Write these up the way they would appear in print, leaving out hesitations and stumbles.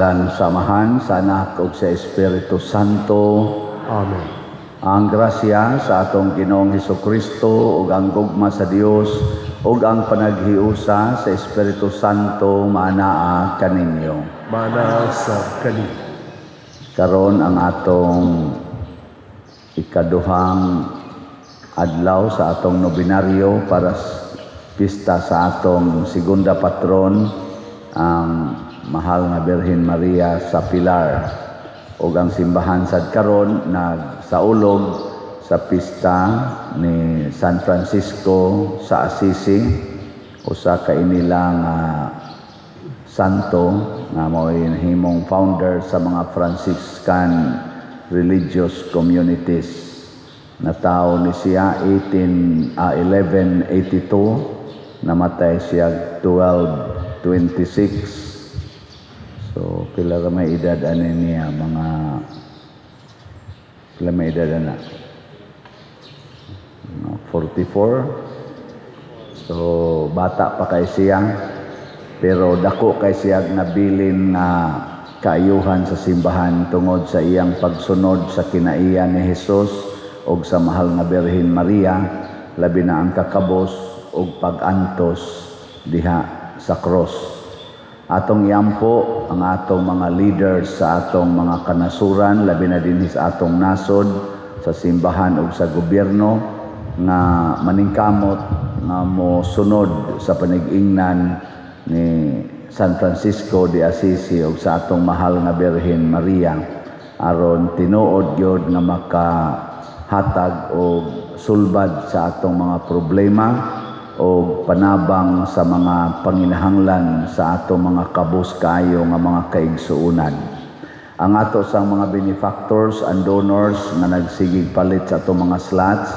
Sa ngalan sa Amahan, sa Anak ug sa Espiritu Santo. Amen. Ang grasya sa atong Ginoong Hesukristo ug ang gugma sa Dios ug ang panaghiusa sa Espiritu Santo maanaa kaninyo. Maanaa sa kaninyo. Karon ang atong ikaduhang adlaw sa atong nobinaryo para pista sa atong segunda patron, ang Mahal nga Birhen Maria sa Pilar. Ug ang simbahan sad karon nagsaulog sa pista ni San Francisco sa Assisi, usa ka inilang santo nga mao'y nahimong founder sa mga Franciscan religious communities. Natawo ni siya 1182, namatay siya 1226. So pila ra may edad ani niya, mga pila may edad ana? Mga 44. So bata pa kay siya, pero dako kay siya nabilin nga kaayuhan sa simbahan tungod sa iyang pagsunod sa kinaiya ni Jesus og sa Mahal nga Birhen Maria, labi na ang kakabos og pag-antos diha sa cross. Atong iampo ang atong mga leaders sa atong mga kanasuran, labi na dinhi sa atong nasod, sa simbahan ug sa gobyerno, nga maningkamot nga mosunod sa panigingnan ni San Francisco de Assisi ug sa atong Mahal nga Birhen Maria, aron tinuod gyud nga makahatag og sulbad sa atong mga problema o panabang sa mga panginahanglan sa atong mga kabus kaayo nga mga kaigsuonan. Ang ato sa mga benefactors and donors nga nagsigig palit sa atong mga slots,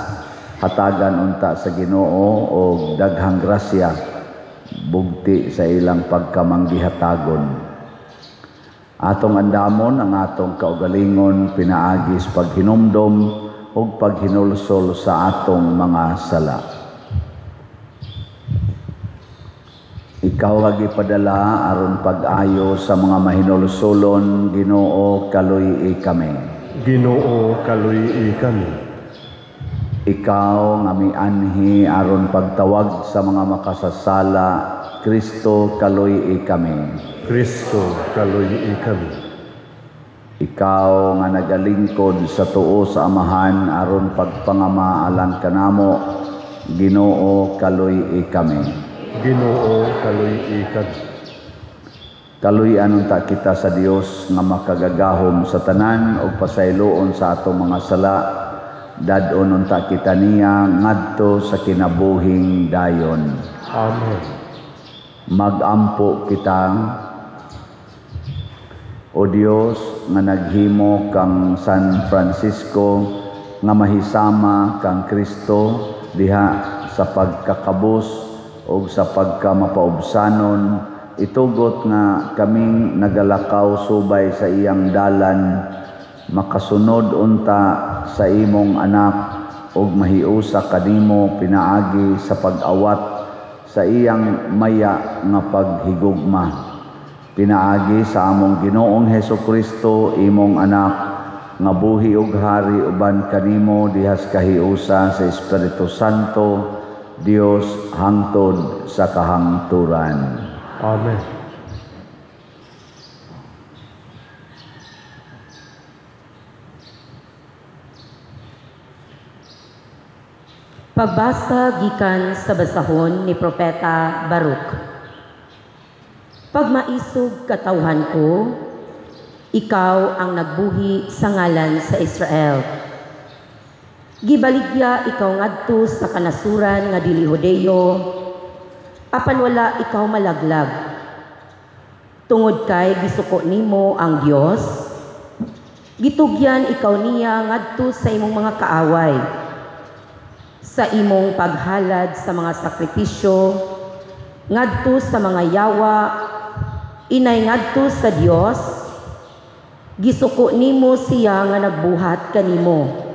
hatagan unta sa Ginoo og daghang grasya bugti sa ilang pagkamanggihatagon. Atong andamon ang atong kaugalingon pinaagi sa paghinumdom ug paghinulsol sa atong mga sala. Ikaw nga gipadala aron pag-ayo sa mga mahinulsolon, Ginoo, kaluy-i kami. Ginoo, kaluy-i kami. Ikaw nga mianhi aron pagtawag sa mga makasasala, Kristo, kaluy-i kami. Kristo, kaluy-i kami. Ikaw nga nagalingkod sa tuo sa Amahan aron pagpangama alang kanamo, Ginoo, kaluy-i kami. Ginoo, kaluy-i kami. Kaluy-an unta kita sa Dios nga makagagahom sa tanan ug pasayloon sa atong mga sala. Dad-on unta kita niya ngadto sa kinabuhing dayon. Amen. Magampo kita. O Dios nga naghimo kang San Francisco nga mahisama kang Kristo diha sa pagkakabus og sa pagkamapaubsanon, itugot nga kaming nagalakaw subay sa iyang dalan, makasunod unta sa imong anak og mahiusa kanimo pinaagi sa pag-awat sa iyang maya nga paghigugma. Pinaagi sa among Ginoong Hesukristo, imong anak, nga buhi ug hari uban kanimo dihas kahiusa sa Espiritu Santo, Dios hangtod sa kahangturan. Amen. Pagbasa gikan sa basahon ni Propeta Baruch. Pagmaisog katawhan ko, ikaw ang nagbuhi sa ngalan sa Israel. Gibaligya ikaw ngadto sa kanasuran nga dili Hudeo, apan wala ikaw malaglag. Tungod kay gisuko nimo ang Dios, gitugyan ikaw niya ngadto sa imong mga kaaway. Sa imong paghalad sa mga sakripisyo ngadto sa mga yawa, inay ngadto sa Dios, gisuko nimo siya nga nagbuhat kanimo.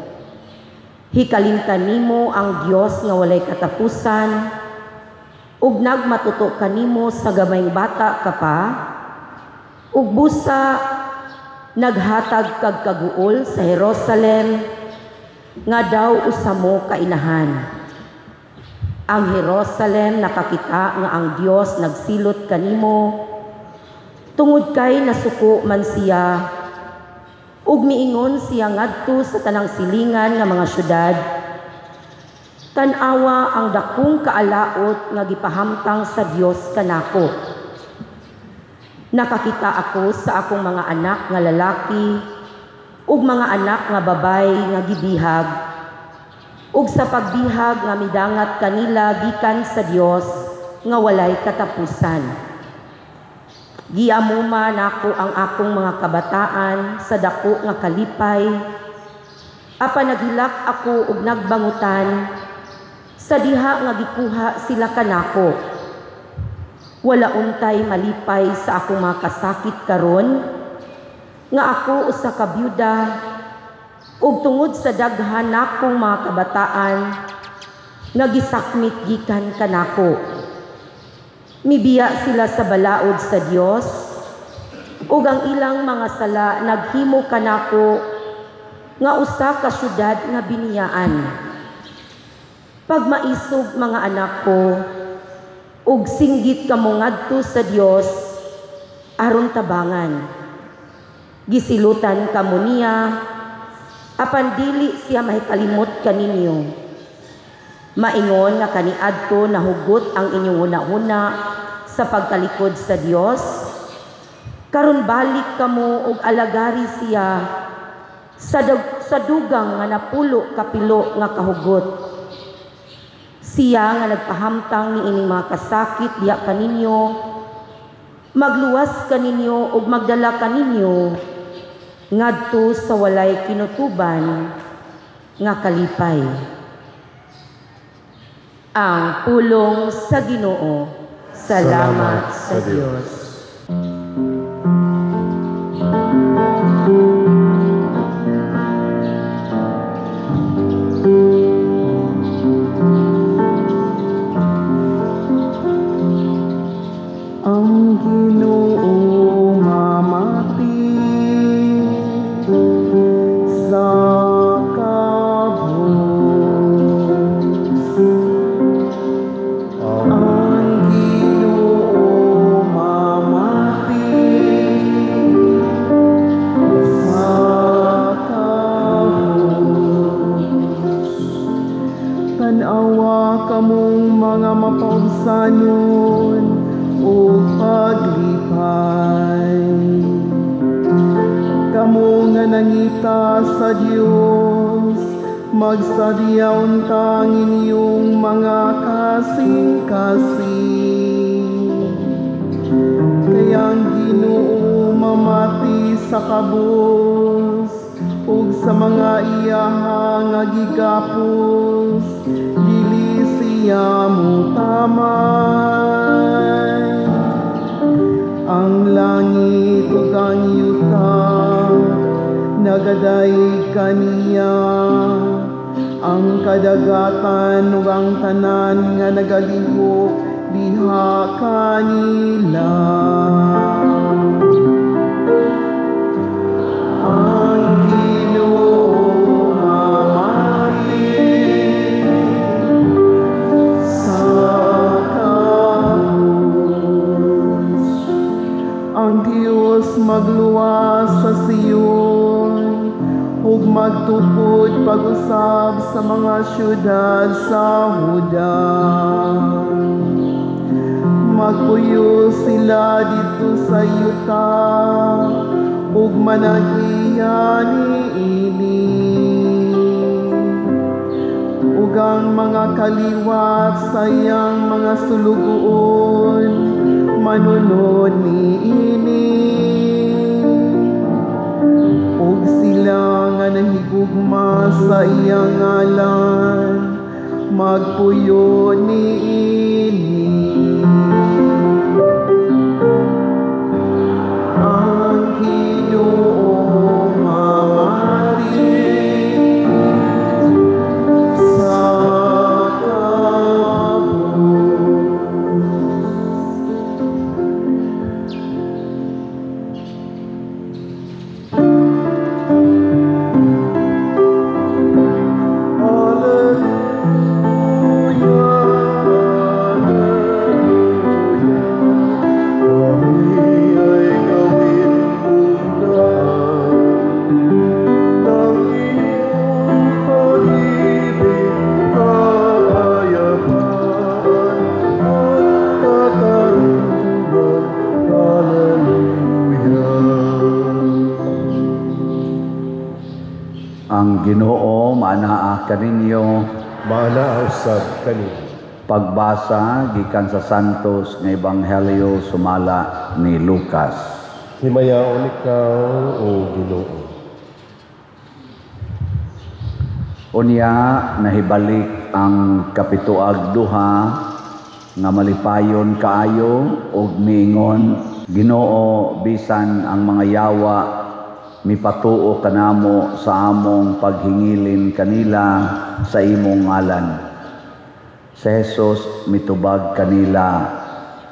Hikalimtan nimo ang Dios nga walay katapusan, ug nagmatuto kanimo sa gamayng bata ka pa, Ug busa naghatag kag kaguol sa Jerusalem nga daw usa mo ka inahan. Ang Jerusalem nakakita nga ang Dios nagsilot kanimo tungod kay nasuko man siya ug miingon siya ngadto sa tanang silingan nga mga syudad. Tan-awa ang dakong kaalaot nga gipahamtang sa Dios kanako. Nakakita ako sa akong mga anak nga lalaki ug mga anak nga babay nga gibihag ug sa pagbihag nga midangat kanila gikan sa Dios nga walay katapusan. Giamuma nako ang akong mga kabataan sa dako nga kalipay, apan naghilak ako ug nagbangutan sa diha nga gikuha sila kanako. Wala untay malipay sa akong mga kasakit karon nga ako usa ka byuda ug tungod sa daghan nakong mga kabataan nga gisakmit gikan kanako. Mibiya sila sa balaod sa Dios ug ang ilang mga sala naghimo kanako nga usa ka syudad nga biniyaan. Pagmaisog mga anak ko, ug singgit kamo ngadto sa Dios aron tabangan. Gisilutan kamo niya, apan dili siya mahikalimot kaninyo. Maingon nga kaniadto nahugot ang inyong hunahuna sa pagtalikod sa Dios. Karon balik kamo ug alagari siya sa dugang nga napulo kapilo nga kahugot. Siya nga nagpahamtang niining mga kasakit diha kaninyo, magluwas kaninyo ug magdala kaninyo ngadto sa walay kinutuban nga kalipay. Ang pulong sa Ginoo. Salamat sa Dios. Ang Ginoo mamati sa kabus. Ang Ginoo mamati sa kabus. Tan-awa kamong mga mapaubsanon o paglipay. Kamo nga nangita sa Dios, magsadya untang inyong mga kasing-kasing. Kaya ang Ginoo mamati sa kabus ug sa mga iyaha nga gigapos, dili siya mutamay. Ang langit ug ang yuta nagadayeg kaniya, ang kadagatan ug ang tanan nga nagalihok diha kanila. Ang Ginoo mamati sa kabus. Ang Dios magluwas sa Sion ug magtukod pag-usab sa mga syudad sa Huda. Magpuyo sila didto sa yuta ug manag-iya niini. Ug ang mga kaliwat sa iyang mga sulugoon manunod niini. Ug sila nga nahigugma sa iyang ngalan magpuyo niini. Ang Ginoo mamati sa kabus. kaninyo. Maanaa usab kanimo. Pagbasa gikan sa Santos nga Ebanghelyo sumala ni Lucas. Himayaon ikaw, o Ginoo. Unya nahibalik ang kapituag duha nga malipayon kaayo og miingon, Ginoo, bisan ang mga yawa mipatuo kanamo sa among paghingilin kanila sa imong ngalan. Si Jesus mitubag kanila,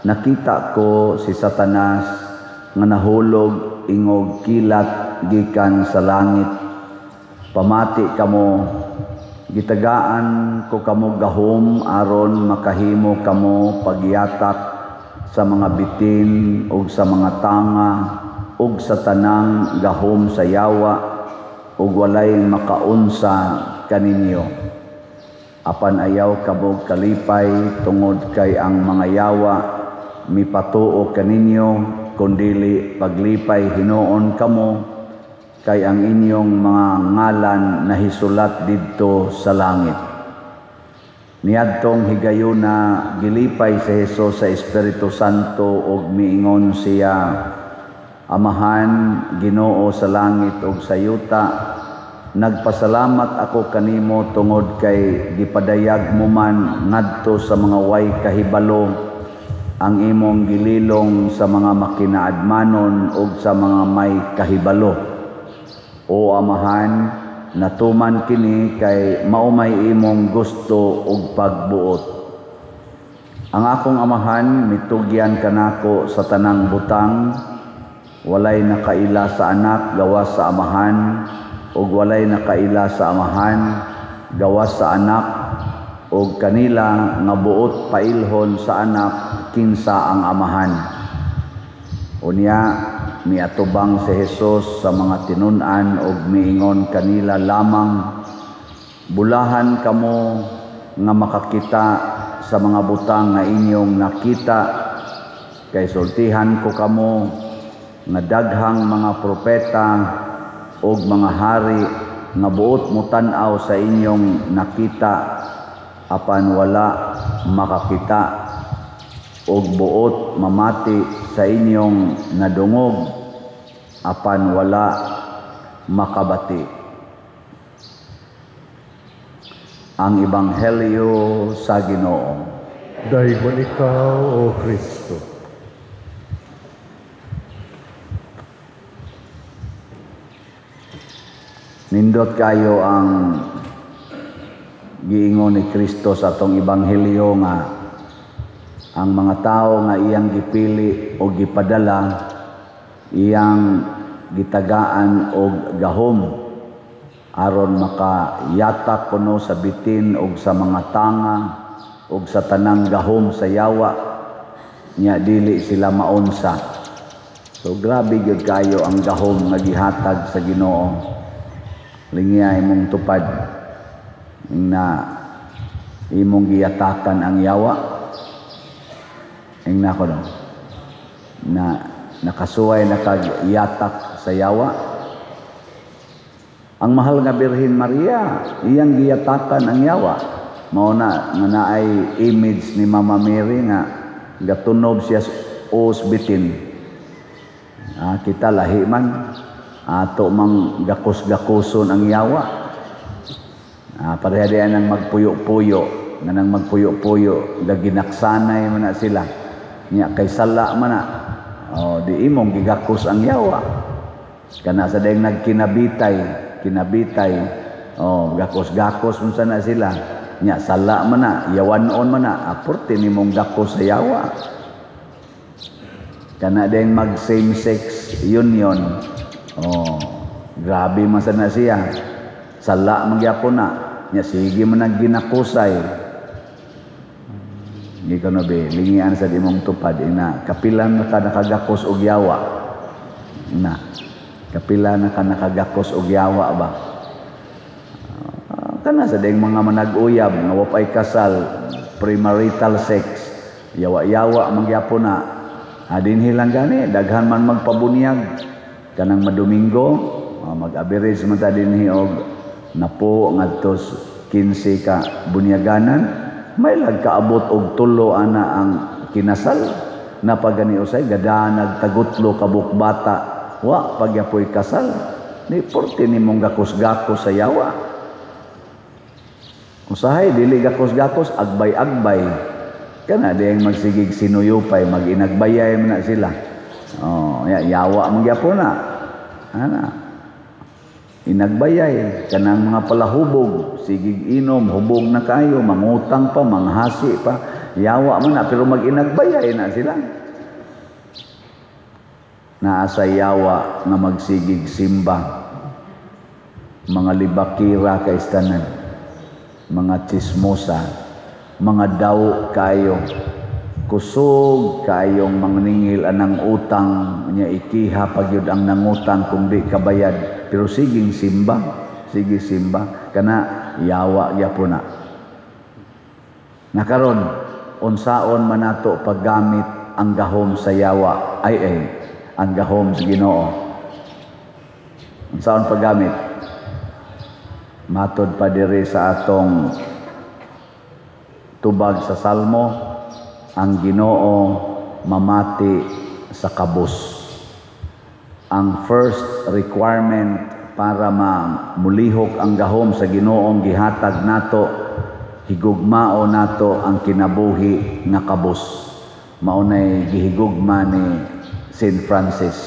nakita ko si Satanas nga nahulog ingog kilat gikan sa langit. Pamati kamo, gitagaan ko kamo gahom aron makahimo kamo pagyatak sa mga bitin ug sa mga tanga ug sa tanang gahom sa yawa ug walay makaunsa kaninyo. Apan ayaw kamo kalipay tungod kay ang mga yawa mipatuo kaninyo, kundili paglipay hinuon kamo kay ang inyong mga ngalan nahisulat didto sa langit. Niadtong higayuna gilipay si Jesus sa Espiritu Santo ug miingon siya, Amahan, Ginoo sa langit ug sa yuta, nagpasalamat ako kanimo tungod kay gipadayag mo man ngadto sa mga way kahibalo ang imong gililong sa mga makinaadmanon ug sa mga may kahibalo. O Amahan, natuman kini kay mao may imong gusto ug pagbuot. Ang akong Amahan mitugyan kanako sa tanang butang, walay nakaila sa anak gawas sa Amahan, ug walay nakaila sa Amahan gawas sa anak, ug kanila nga buot pailhon sa anak kinsa ang Amahan. Unya miatubang si Jesus sa mga tinun-an ug miingon kanila lamang, bulahan kamo nga makakita sa mga butang nga inyong nakita, kay sultihan ko kamo nga daghang mga propeta ug mga hari nga buot motan-aw sa inyong nakita apan wala makakita, ug buot mamati sa inyong nadungog apan wala makabati. Ang Ebanghelyo sa Ginoo. Daygon ikaw, O Kristo. Nindot kayo ang giingon ni Kristo sa atong ebanghelyo nga ang mga tao nga iyang gipili o gipadala, iyang gitagaan og gahom aron makayatak kuno sa bitin og sa mga tanga og sa tanang gahom sa yawa, nya dili sila maunsa. So grabe gyud kayo ang gahom nga gihatag sa Ginoo. Lingya imong tupad na imong giyatakan ang yawa. Ingna ko no, na nakasuway na kagyatak sa yawa. Ang mahal nga Birhen Maria, iyang giyatakan ang yawa. Mao na nga naay image ni Mama Mary nga gatunob siya os bitin. Kita lahi man ato mang gakos-gakoson ang yawa. Pareha diyan ang magpuyo-puyo, nga nang magpuyo-puyo gaginaksanay man na sila. Nya kay sala man na. O di imong gigakos ang yawa. Kana sa dayeng nagkinabitay, kinabitay. O gakos-gakos unsa na sila. Nya sala man na, yawanon man na, aporte nimong gakos sa yawa. Kana dayeng mag same sex union. O grabe man sa na siya. Sala man gyapon na. Nya sige man nang ginakusay. Hindi ko na be, lingian sa imong tupad ina, kapila na ka nakagakos og yawa. Ina, kapila na ka nakagakos og yawa ba? Kana sa dayeng mga manag-uyab nga wa pay kasal, premarital sex, yawa-yawa man gyapon na. Dinhi lang gani, daghan man magpabunyag. Kanang madomingo, mag-average man ta dinhi og napo ngadto 15 ka bunyaganan, may kaabot og tulo ana ang kinasal. Napagani usay gadanag tagutlo ka bata, wa pagyapoy kasal. Ni porte nimong gakos-gakos sa yawa. Usahay dili gakos-gakos, agbay-agbay. Kana diyang magsigig sinuyupay, mag-inagbayay man na sila. Oh, ya, yawa man gyapon na. Ana. Inagbayay kanang mga palahubog, sigig inom, hubog na kayo, mangutang pa, manghasi pa, yawa man na, pero mag-inagbayay na sila. Naa sa yawa nga magsigig simba, mga libakira kay tanan, mga chismosa, mga daw kayo, kusog kayong mangningil anang utang nya, ikiha pagyud ang nangutang kung di kabayad, pero siging simba, sige simba, kana yawa gyapon na. Nakaron unsaon man nato paggamit ang gahom sa yawa, ay ay ang gahom sa Ginoo? Unsaon paggamit? Matod pa diri sa atong tubag sa Salmo, ang Ginoo mamati sa kabos. Ang first requirement para mamulihok ang gahom sa Ginoong gihatag nato, higugmao nato ang kinabuhi nga kabos. Mao nay gihigugma ni Saint Francis,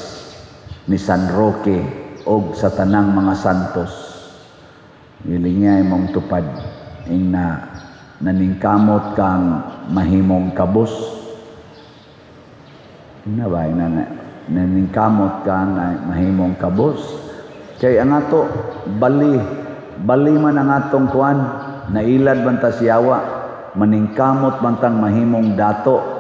ni San Roque og sa tanang mga santos. Gilingay mong tupad ing na naningkamot kang mahimong kabos. Ina ba na naningkamot kang mahimong kabos? Kay ang ato bali bali man ang atong kuan, nailad man ta siyawa, maningkamot man tang mahimong dato.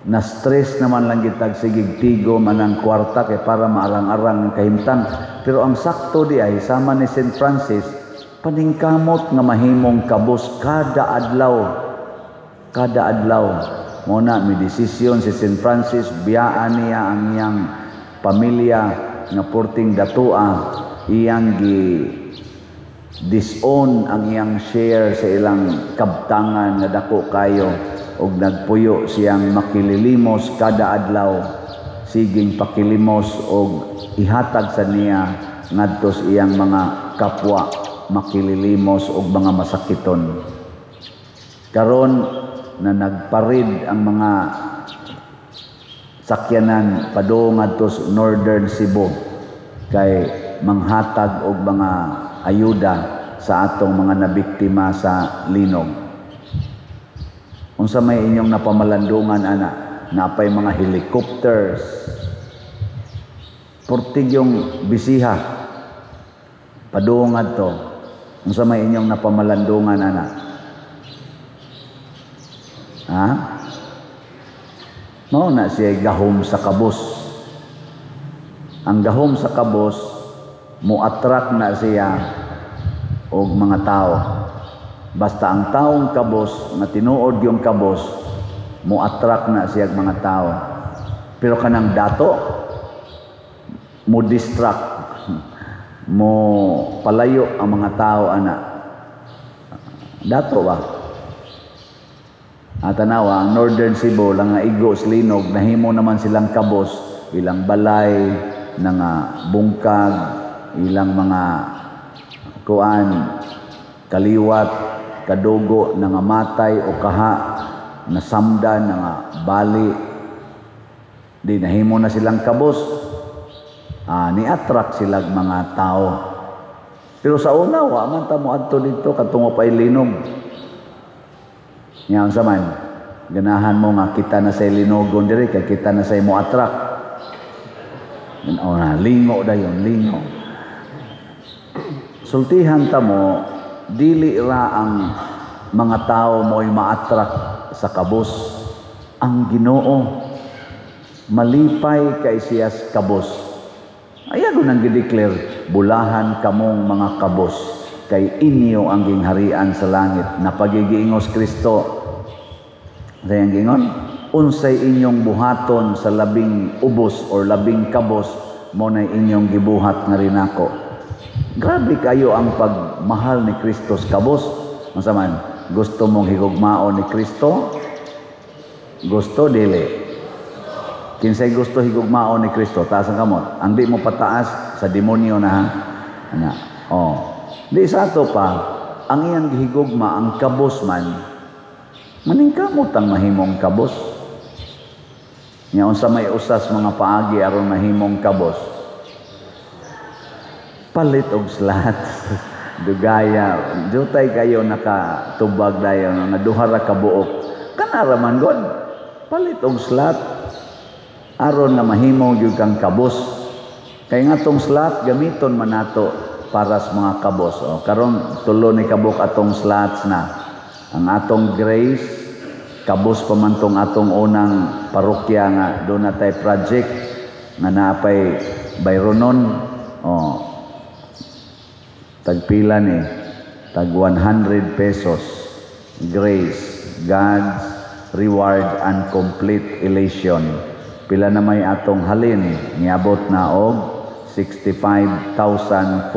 Na stress naman lang gitag sigig tigo man ang kwarta kay para maarang-arang ang kahimtang. Pero ang sakto di ay sama ni Saint Francis, paningkamot nga mahimong kabos kada adlaw. Kada adlaw. Mo na may desisyon si Saint Francis, biyaan niya ang iyang pamilya nga porting datua, iyang gi disown ang iyang share sa ilang kabtangan nga dako kayo, og nagpuyo siyang makililimos kada adlaw, siging pakilimos og ihatag sa niya ngadto sa iyang mga kapwa makililimos og mga masakiton. Karon na nagparid ang mga sakyanan padung ngadto sa Northern Cebu kay manghatag og mga ayuda sa atong mga nabiktima sa linog. Unsa may inyong napamalandungan ana? Napay mga helicopters. Portig yung bisiha. Padung ngadto. Unsa may inyong napamalandungan ana? Ha? Mao na siya gahom sa kabos. Ang gahom sa kabos mo attract na siya og mga tao. Basta ang taong kabos, nga tinuod yung kabos, mo attract na siya mga tao. Pero kanang dato, mo distract, mo palayo ang mga tao ana. Dato ba? At tanawa, ang Northern Cebu lang nga igo sa linog, nahimo naman silang kabos, ilang balay, nga bungkag, ilang mga kuan, kaliwat, kadugo, nangamatay o kaha, nasamdan, nga bali, di nahimo na silang kabos. Ni-attract sila mga tao. Pero sa una, wa man ta mo adto dito katungo pa linog. Nya unsa man, ganahan mo nga kita na sa linogon diri kay kita na sa mo attract. O na, lingo dayon, lingo. Sultihan ta mo, dili ra ang mga tao mo'y ma-attract sa kabos. Ang Ginoo malipay kay siya sa kabos. Ayan nang gideclare, bulahan kamong mga kabos kay inyo ang gingharian sa langit. Napagigiingos Kristo. Sayang gingon, unsay inyong buhaton sa labing ubos or labing kabos, mo na inyong gibuhat nga rinako. Grabe kayo ang pag Pagmahal ni Kristo sa kabos. Unsa man, gusto mong higugmaon ni Kristo? Gusto, dili? Kinsay gusto higugmaon ni Kristo? Taas ang kamot. Ang di mo pataas, sa demonyo na, ha. Ana. Oh. Di sa ato pa, ang iyang gihigugma, ang kabos man, maningkamot ang mahimong kabos. Nya unsa may usas mga paagi aron mahimong kabos? Palit og slots. Dugaya, jutay kayo nakatubag dayon nga duha ra ka buok. Kana ra man god. Palit og slot aron nga mahimo gyud kang kabos. Kay nga tong slot gamiton man nato para sa mga kabos. O, karon tulo ni kabuk atong slots na. Ang atong Grace, kabos pa man tong atong unang parokya nga doon na tay project nga naapay bayronon. O, tagpila ni? Tag 100 pesos. Grace, God's reward and complete elation. Pila na may atong halin? Niabot na og 65,464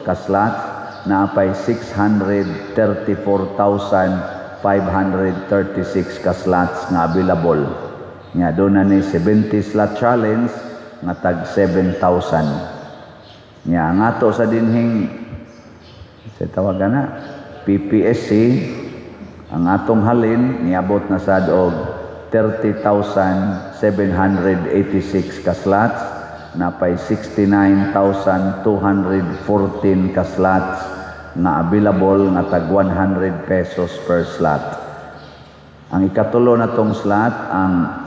ka-slots, naapay 634,536 ka-slots nga available. Nga doon na ni 70 slot challenge nga tag 7,000. Nya ang ato sa dinhing sa tawagan na PPSC, ang atong halin niabot na sad og 30,786 ka slots, napay 69,214 ka slots nga available nga tag 100 pesos per slot. Ang ikatulo na tong slot, ang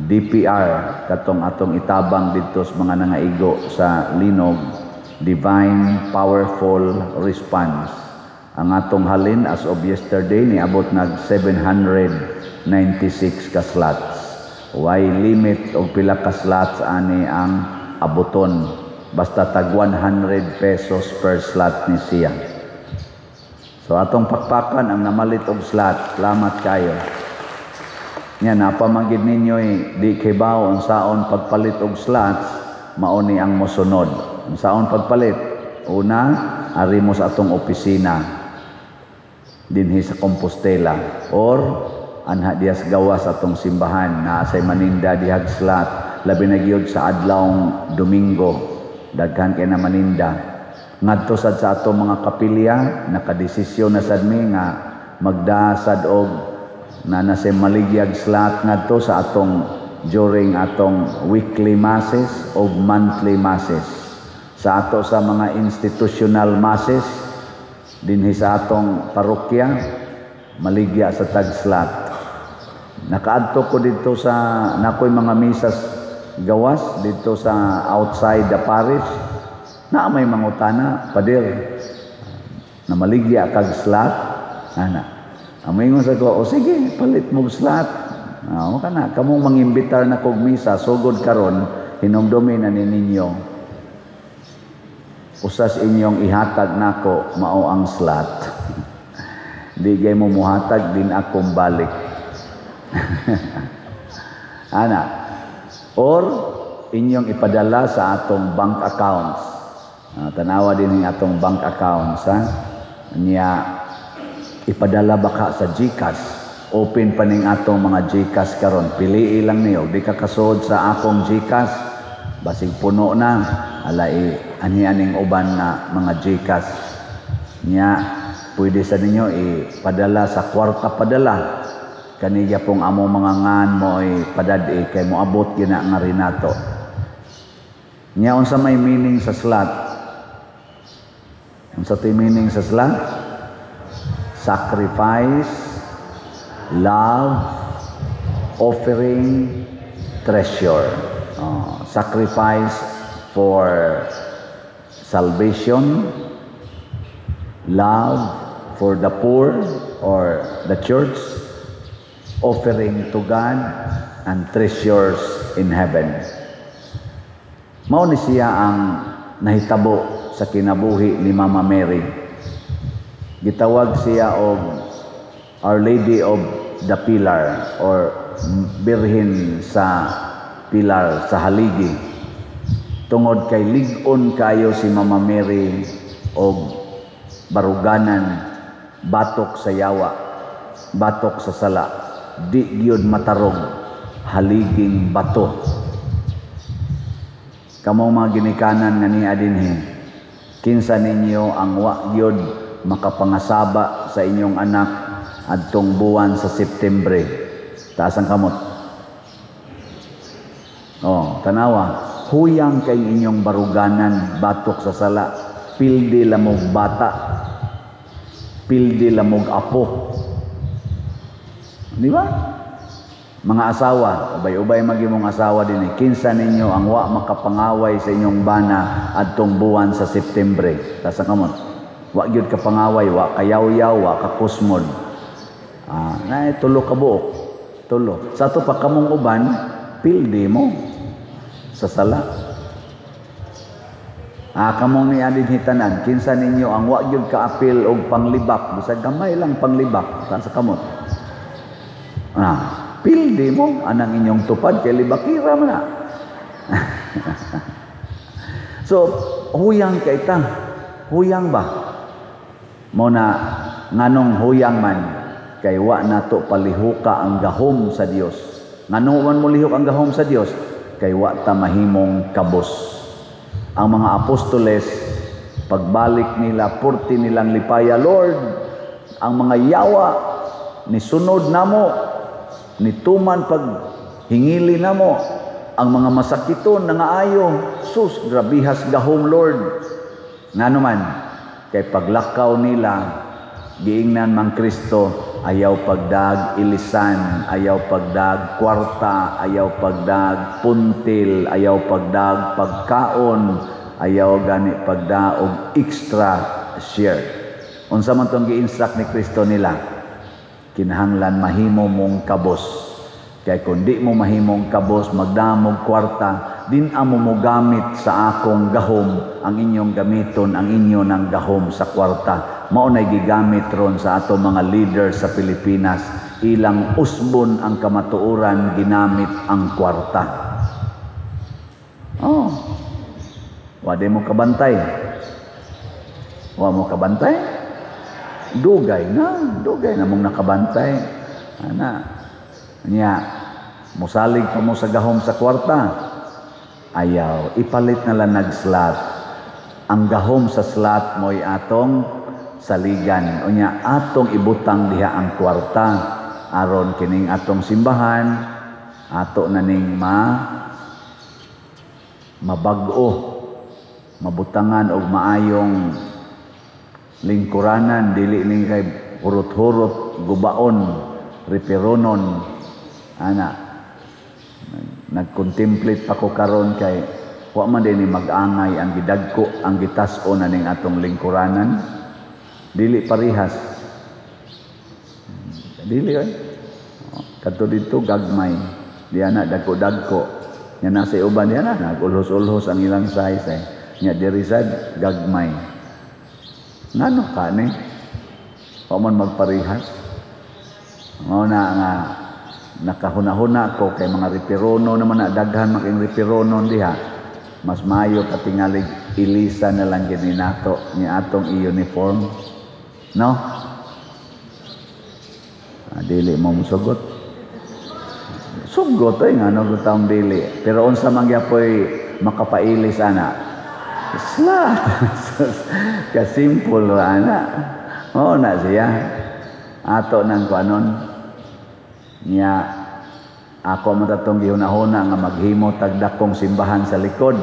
DPR, katong atong itabang didto sa mga nangaigo sa linog, Divine Powerful Response. Ang atong halin as of yesterday niabot nag 796 ka slots. Way limit og pila ka slots ani ang abuton, basta tag 100 pesos per slot ni siya. So atong pakpakan ang namalit og slot. Salamat kayo. Nya napamagid ninyo di kibaw unsaon pagpalit og slots, mao ni ang mosunod. Unsaon pagpalit? Una, ari mo sa atong opisina dinhi sa Compostela or anha diha sa gawas atong simbahan na say maninda dihag slot, labi na gyud sa adlawng Domingo, daghan kay na maninda. Ngadto sad sa atong mga kapilya, nakadesisyon na sad mi nga magdasad og na nasa maligyag slot ngadto sa atong during atong weekly masses o monthly masses. Sa ato sa mga institutional masses dinhi sa atong parokya, maligya sa tag slot. Nakaadto ko dito sa nakoy mga misas gawas dito sa outside the parish, na may mangutana, "Pader, na maligya kag slot?" Ana, ang sa ko, "O sige, palit mo slot." Ah, kana kamong mangimbitar na kog misa sugod karon, hinumdumi na ni ninyo, usas inyong ihatag nako mao ang slot. Di gay mo muhatag din akong balik. Ana, or inyong ipadala sa atong bank accounts. Tanawa din ang atong bank accounts, ha. Nya ipadala baka sa GCash. Open pa ning atong mga GCash karon. Pili lang niyo, di ka kasuod sa akong GCash. Basig puno na, ala i ani aning uban na mga GCash. Nya pwede sa ninyo ipadala sa kwarta padala. Kaniya pong amo mga ngan mo ay padad-i kay moabot gina nga rinato. Nya unsa may meaning sa slot? Unsa tay meaning sa slot? Sacrifice, love, offering, treasure. Oh, sacrifice for salvation, love for the poor or the church, offering to God, and treasures in heaven. Mao ni siya ang nahitabo sa kinabuhi ni Mama Mary. Gitawag siya og Our Lady of the Pillar or Birhen sa Pilar, sa haligi. Tungod kay lig-on kayo si Mama Mary og baruganan batok sa yawa, batok sa sala, di gyud matarog, haliging bato. Kamong mga ginikanan nga niya dinhi, kinsa ninyo ang wa gyud makapangasaba sa inyong anak adtong buwan sa Septembre? Taas ang kamot. Oh, tanawa, huyang kay inyong baruganan batok sa sala, pildi lamog bata, pildi lamog apo. Di ba? Mga asawa, ubay-ubay magimong asawa din eh. Kinsa ninyo ang wa makapangaway sa inyong bana adtong buwan sa Septembre? Taas ang kamot. Wa gyud ka pangaway, wa kayaw-yaw, wa ka kusmod. Ah, na tulo ka buok. Tulo. Sa ato pa kamong uban, pildi mo sa sala. Ah, kamong ni adin hitanan, kinsa ninyo ang wa gyud kaapil og panglibak, bisag gamay lang panglibak, taas sa kamot. Ah, pildi mo anang inyong tupad kay libakira man na. So, huyang kay ta. Huyang ba? Mo na nganong huyang man kay wa nato palihuka ang gahom sa Dios. Ngano man mo lihok ang gahom sa Dios? Kay wa ta mahimong kabos. Ang mga apostoles, pagbalik nila, purti nilang lipaya, "Lord, ang mga yawa ni sunod namo, nituman pag hingili namo, ang mga masakiton nangaayo, sus, grabihas gahom, Lord." Ngano man? Kay paglakaw nila, giingnan mang Kristo, "Ayaw pagdag ilisan, ayaw pagdag kwarta, ayaw pagdag puntil, ayaw pagdag pagkaon, ayaw gani pagdag og extra share." Unsa man tong gi-instruct ni Kristo nila? Kinahanglan mahimo mong kabos. Kay kung di mo mahimong kabos, magdamog kwarta, din amo mo gamit sa akong gahom, ang inyong gamiton, ang inyo ng gahom sa kwarta. Mao nay gigamit ron sa ato mga leaders sa Pilipinas. Ilang usbon ang kamatuoran, ginamit ang kwarta. Oh. Wa di mo kabantay. Wa mo kabantay? Dugay na mong nakabantay. Ana. Nya, musalig pa mo sa gahom sa kwarta. Ayaw, ipalit na lang nag-slot. Ang gahom sa slot mo'y atong saligan. Unya, atong ibutang diha ang kwarta. Aron kining atong simbahan, ato na ning mabag-o, mabutangan og maayong lingkuranan, dili ning kay hurot-hurot, gubaon, reperonon. Ana, nag-contemplate pa ko karon kay wa man din ni mag-angay ang gidagko, ang gitas-o na ning atong lingkuranan. Dili parihas. Dili oy. Kadto didto gagmay. Diya na dagko-dagko. Nya nasa uban diya na nagulhos-ulhos ang ilang size eh. Nya diri sad gagmay. Ngano ka ni? Wa man magparihas. Mao na nga nakahuna-huna ko kay mga reperono naman na daghan making reperono diha. Mas maayo katingalig ilisa na lang gid ni nato ni atong i-uniform. No? Ah, dili mo musugot. Sugot ay ngano gud dili. Pero unsa man gyapoy makapailis ana? Slat. Kasimple ra ana. Mao na siya. Ato nang kuanon. Nya ako man tatong gihuna-huna nga maghimo tagdakong simbahan sa likod.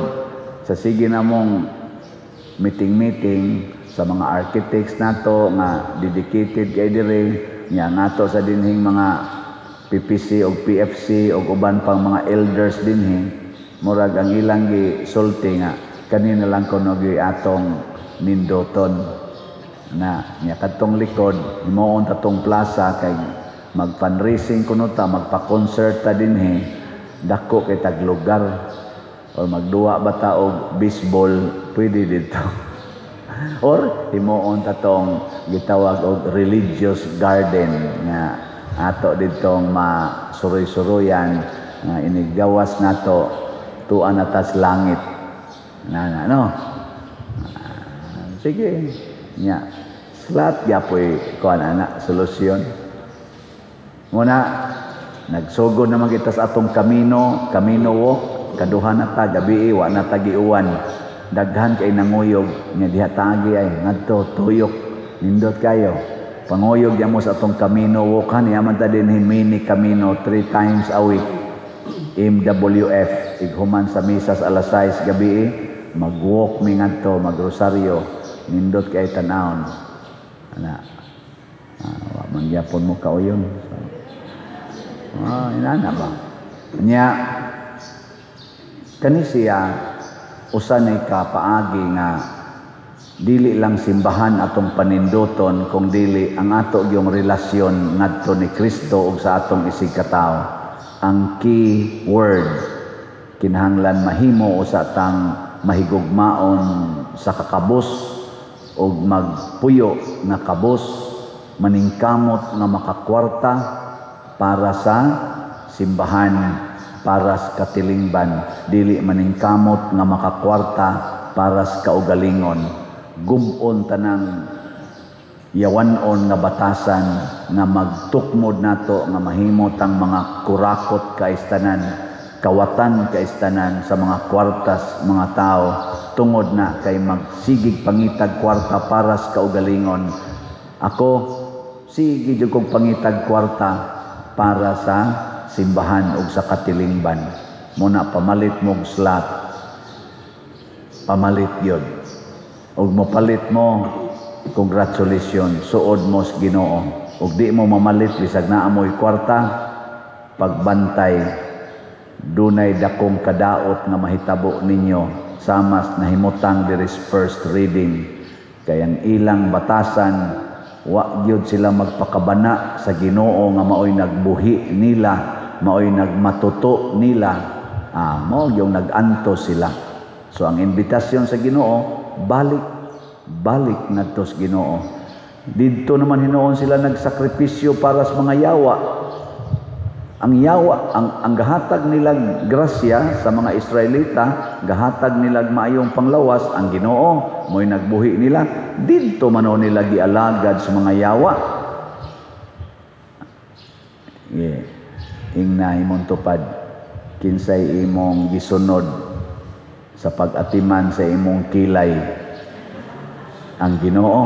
Sa sige namong meeting-meeting sa mga architects nato nga dedicated kay dire, nya ngato sa dinhing mga PPC o PFC o uban pang mga elders dinhi, murag ang ilang gisulti nga kanina lang kuno atong nindoton na nya kadtong likod himuon tatong plaza kay mag-fundraising kuno ta, magpa-concert ta dinhi, dako kay tag lugar, or magduwa ba ta og baseball, pwede dito, or himuon tatong gitawag og religious garden nga ato ditong masuroy-suroyan nga iniggawas nato tuan na tas langit. Na, na, no? Ah, sige. Nya. Slot gyapoy kuan ana solusyon. Muna nagsugod naman kita sa atong Camino, Camino Walk, kaduha na ta gabi, wa na ta giuwan. Daghan kay nanguyog nya diha tagi ay ngadto tuyok, nindot kayo. Panguyog ya mo sa atong Camino Walk han, yaman ta din mini Camino three times a week. MWF ighuman sa misa sa alas 6 gabi, mag-walk mi ngadto, magrosaryo, nindot kay tan-awon. Ana. Ah, wa man gyapon mo kauyon. So, inana ba? Nya kani siya usa ni ka paagi nga dili lang simbahan atong paninduton kung dili ang ato yung relasyon ngadto ni Kristo ug sa atong isig katawo. Ang key word, kinahanglan mahimo usa tang mahigugmaon sa kakabos ug magpuyo nga kabos, maningkamot nga makakwarta para sa simbahan, para sa katilingban, dili maningkamot nga makakwarta para sa kaugalingon. Gub-on tanang yawan-on nga batasan nga magtukmod nato nga mahimo tang mga kurakot kaistanan, kawatan kaistanan sa mga kwartas mga tao, tungod na kay magsigig pangitag kwarta para sa kaugalingon. Ako sige jud kog pangitag kwarta para sa simbahan ug sa katilingban. Muna pamalit mog slot, pamalit yun. Ug mopalit mo, congratulations, suod mo sa Ginoo. Ug di mo mamalit bisag naa mo'y kwarta, pagbantay, dunay dakong kadaot nga mahitabo ninyo samas nahimutang diri first reading. Kay ang ilang batasan, wa gyud sila magpakabana sa Ginoo nga maoy nagbuhi nila, maoy nagmatuto nila, mao yung nag-anto sila. So ang imbitasyon sa Ginoo, balik, balik ngadto sa Ginoo. Didto naman hinuon sila nagsakripisyo para sa mga yawa. Ang yawa, ang gahatag nilang grasya sa mga Israelita, gahatag nilang maayong panglawas, ang Ginoo, mo'y nagbuhi nila, didto man nila gialagad sa mga yawa. Yeah. Ingna imong tupad, kinsay imong gisunod sa pag-atiman sa imong kilay? Ang Ginoo.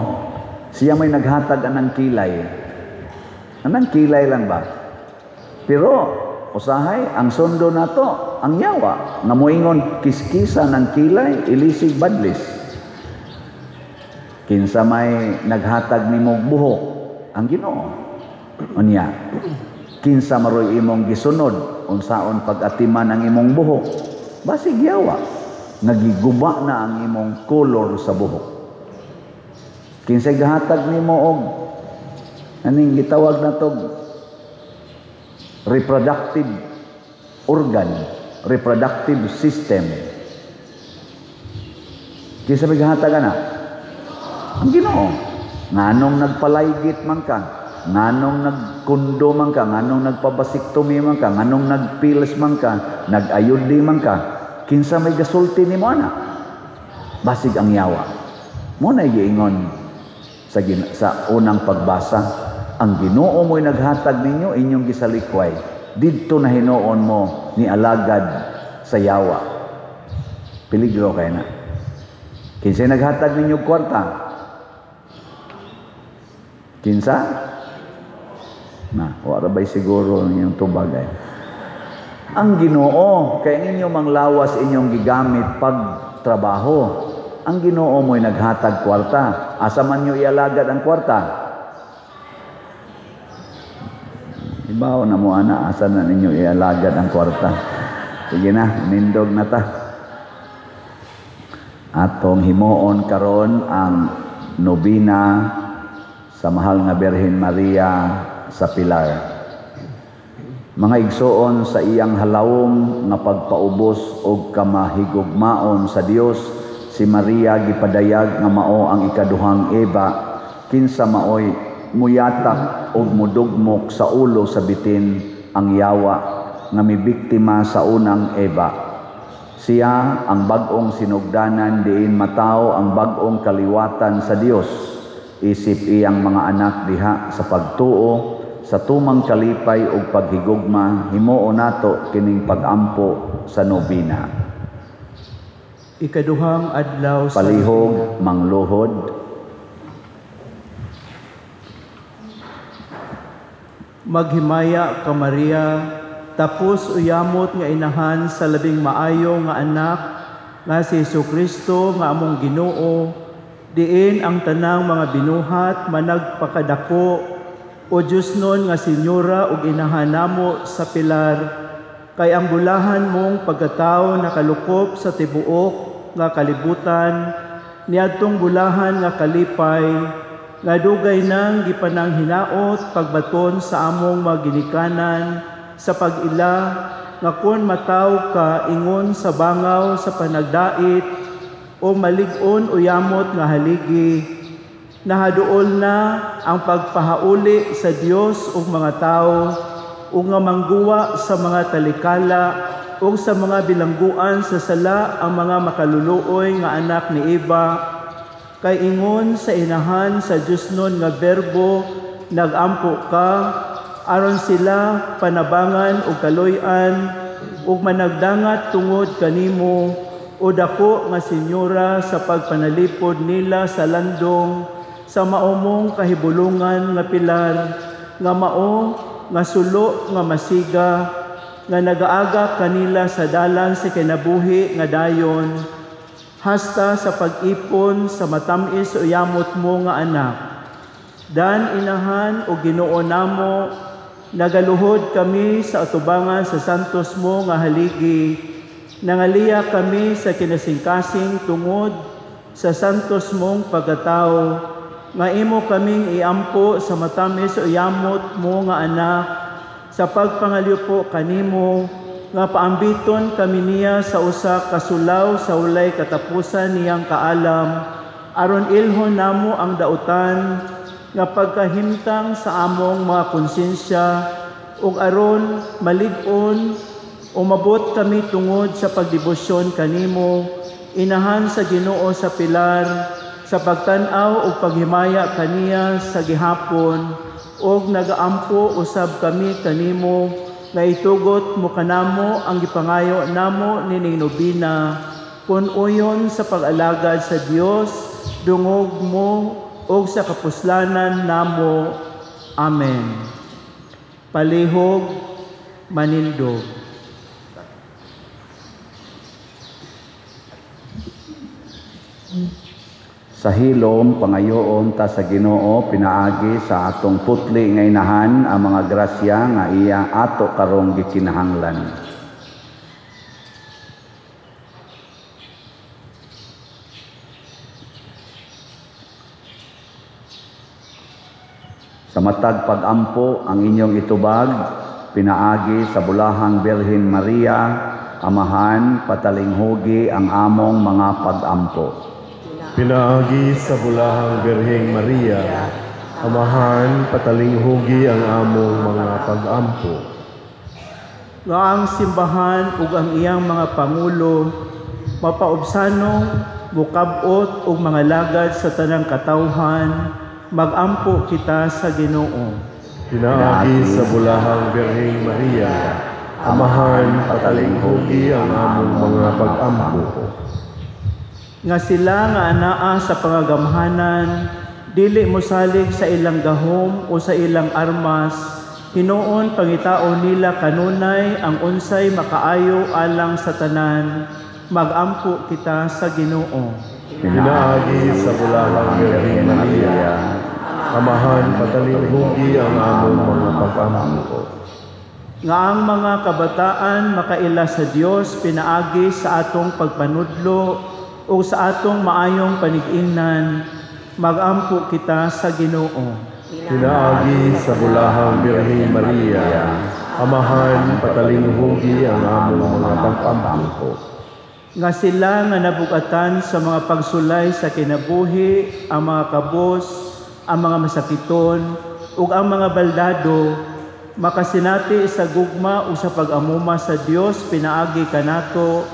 Siya may naghatag anang kilay. Anang kilay lang ba? Pero usahay ang sundo nato ang yawa nga moingon kiskisa ng kilay, ilisig badlis. Kinsa may naghatag nimong buhok? Ang Ginoo. Unya, kinsa maroy imong gisunod unsaon pag-atiman ang imong buhok? Basig yawa. Nagiguba na ang imong kolor sa buhok. Kinsay gahatag nimo og aning gitawag nato reproductive organ, reproductive system? Kinsa may gahatag ana? Ang Ginoo. Nganong nagpalaygit man ka? Nganong nagkundo man ka? Nganong nagpabasiktomy man ka? Nganong nagpills man ka? Nag-ayudi man ka? Kinsa may gasulti nimo ana? Basig ang yawa. Mo na giingon sa unang pagbasa, ang Ginoo mo'y naghatag ninyo, inyong gisalikway. Didto na hinuon mo ni alagad sa yawa. Peligro kay na. Kinsay naghatag ninyo kwarta? Kinsa? Na, wala ba'y siguro inyong tubag ay? Ang Ginoo, kay ninyo manglawas inyong gigamit pagtrabaho. Ang Ginoo mo'y naghatag kwarta. Asa man nyo ialagad ang kwarta? Ibaw na mo ana, asa na ninyo ialagad ang kwarta? Sige na, nindog na ta. Atong himuon karon ang nobina sa Mahal nga Birhen Maria sa Pilar. Mga igsoon, sa iyang halawom nga pagpaubos og kamahigugmaon sa Dios, si Maria gipadayag nga mao ang ikaduhang Eva, kinsa maoy muyatak og mudugmok sa ulo sa bitin ang yawa nga mibiktima sa unang Eva. Siya ang bag-ong sinugdanan diin matawo ang bag-ong kaliwatan sa Dios. Isip iyang mga anak diha sa pagtuo sa tumang kalipay ug paghigugma, himuon nato kining pagampo sa nobina. Ikaduhang adlaw sa Palihog mangluhod. Maghimaya ka Maria, tapos uyamot nga inahan sa labing maayo nga anak nga si Hesukristo nga among Ginoo, diin ang tanang mga binuhat managpakadako o Diyos nun nga senyora ug inahan namo sa pilar, kay ang bulahan mong pagkatao nakalukop sa tibuok nga kalibutan, niadtong bulahan nga kalipay nga dugay nang gipanang hinaot pagbaton sa among mga ginikanan sa pag-ila nga kon mataw ka ingon sa bangaw sa panagdait o malig-on o yamot nga haligi, nahaduol na ang pagpahauli sa Dios ug mga tawo ug nga mangguwa sa mga talikala ug sa mga bilangguan sa sala ang mga makaluluoy nga anak ni Eva, kay ingon sa inahan sa Dios nun nga berbo nagampo ka aron sila panabangan ug kaluy-an ug managdangat tungod kanimo o dako nga senyora sa pagpanalipod nila sa landong sa maumong kahibulungan nga pilar nga mao nga sulo nga masiga nga nagaaga kanila sa dalan sa kinabuhi nga dayon hasta sa pag-ipon sa matamis o yamot mo nga anak. Dan inahan o Ginoo namo, nagaluhod kami sa atubangan sa santos mo nga haligi, nangaliya kami sa kinasingkasing tungod sa santos mong pagkatao, nga imo kaming iampo sa matamis o yamot mo nga anak, sa pagpangalyupo kanimo, nga paambiton kami niya sa usa ka sulaw sa walay katapusan niyang kaalam, aron ilhon namo ang dautan nga pagkahimtang sa among mga konsensya, ug aron malig-on umabot kami tungod sa pagdebosyon kanimo, inahan sa Ginoo sa pilar, sa pagtan-aw ug paghimaya kaniya sa gihapon, ug nagaampo usab kami kanimo nga itugot mo kanamo ang gipangayo namo nining nobina, kun uyon sa pag-alagad sa Dios dungog mo ug sa kapuslanan namo. Amen. Palihog manindog. Sa hilom pangayoon ta sa Ginoo pinaagi sa atong putli nga inahan ang mga grasya nga iya ato karong gikinahanglan. Sa matag pagampo ang inyong itubag pinaagi sa bulahang Birhen Maria, Amahan, patalinghugi ang among mga pagampo. Pinaagi sa bulahang Birheng Maria, Amahan, patalinghugi ang among mga pagampo. Nga ang simbahan ug ang iyang mga pangulo mapaubsanong mukab-ot ug mga lagad sa tanang katawhan, magampo kita sa Ginoo. Pinaagi sa bulahang Birheng Maria, Amahan, patalinghugi ang among mga pagampo. Nga sila nga anaa sa pangagamhanan, dili mosalig sa ilang gahom o sa ilang armas, hinuon pangitaon nila kanunay ang unsay makaayo alang sa tanan, magampo kita sa Ginoo. Pinaagi sa bulahang Birheng Maria, Amahan, patalinghugi ang among mga pagampo. Nga ang mga kabataan makaila sa Dios pinaagi sa atong pagpanudlo o sa atong maayong panig-ingnan, magampo kita sa Ginoo. Pinaagi sa bulahang Birheng Maria, Amahan, patalinghugi ang among mga pag-ampo. Nga sila nga nabugatan sa mga pagsulay sa kinabuhi, ang mga kabos, ang mga masakiton, ug ang mga baldado, makasinati sa gugma o sa pag-amuma sa Dios pinaagi kanato,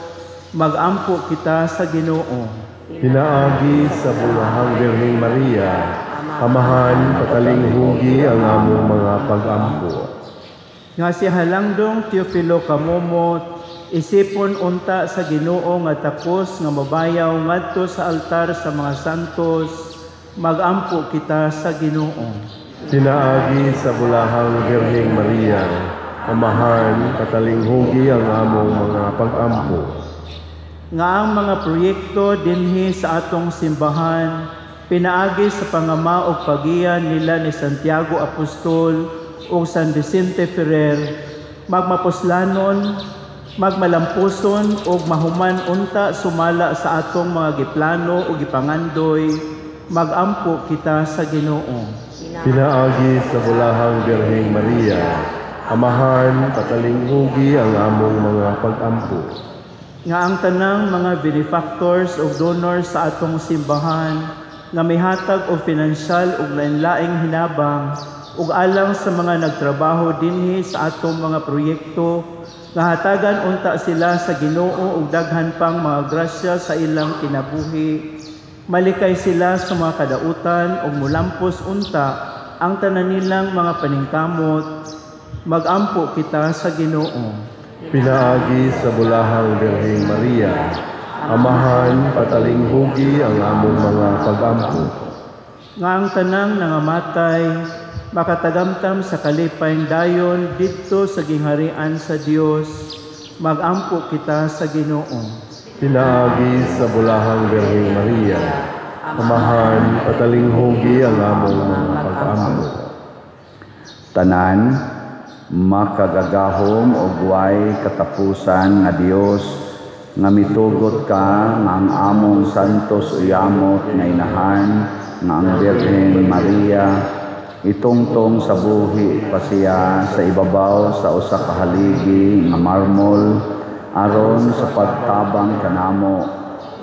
Magampo kita sa Ginoo. Pinaagi sa Bulahang Birheng Maria, Amahan, patalinghugi ang among mga pag-ampo. Nga si Halangdong Teofilo Camomot, isipon unta sa Ginoo nga takos nga mabayaw ngadto sa altar sa mga santos, magampo kita sa Ginoo. Pinaagi sa Bulahang Birheng Maria, Amahan, patalinghugi ang among mga pag-ampo. Nga ang mga proyekto dinhi sa atong simbahan, pinaagi sa pangama og pagiya nila ni Santiago Apostol ug San Vicente Ferrer, magmapuslanon, magmalampuson ug mahuman unta sumala sa atong mga giplano ug gipangandoy, magampo kita sa Ginoo. Pinaagi sa Bulahang Birheng Maria, Amahan, patalinghugi ang among mga pag-ampo. Nga ang tanang mga benefactors ug donors sa atong simbahan nga mihatag og pinansyal ug lain-laing hinabang ug alang sa mga nagtrabaho dinhi sa atong mga proyekto, nga hatagan unta sila sa Ginoo og daghan pang mga grasya sa ilang kinabuhi, malikay sila sa mga kadautan ug mulampos unta ang tanan nilang mga paningkamot, magampo kita sa Ginoo. Pinaagi sa Bulahang Birheng Maria, Amahan, patalinghugi ang among mga pag-ampo. Nga ang tanang nangamatay makatagamtam sa kalipay dayon didto sa gingharian sa Dios, magampo kita sa Ginoo. Pinaagi sa Bulahang Birheng Maria, Amahan, patalinghugi ang among mga pag-ampo. Tanan, makagagahom og way katapusan nga Dios, nga mitugot ka nga ang among santos uyamot nga inahan nga ang Birhen Maria itungtong sa buhi pa siya sa ibabaw sa usa ka haligi nga marmol aron sa pagtabang kanamo.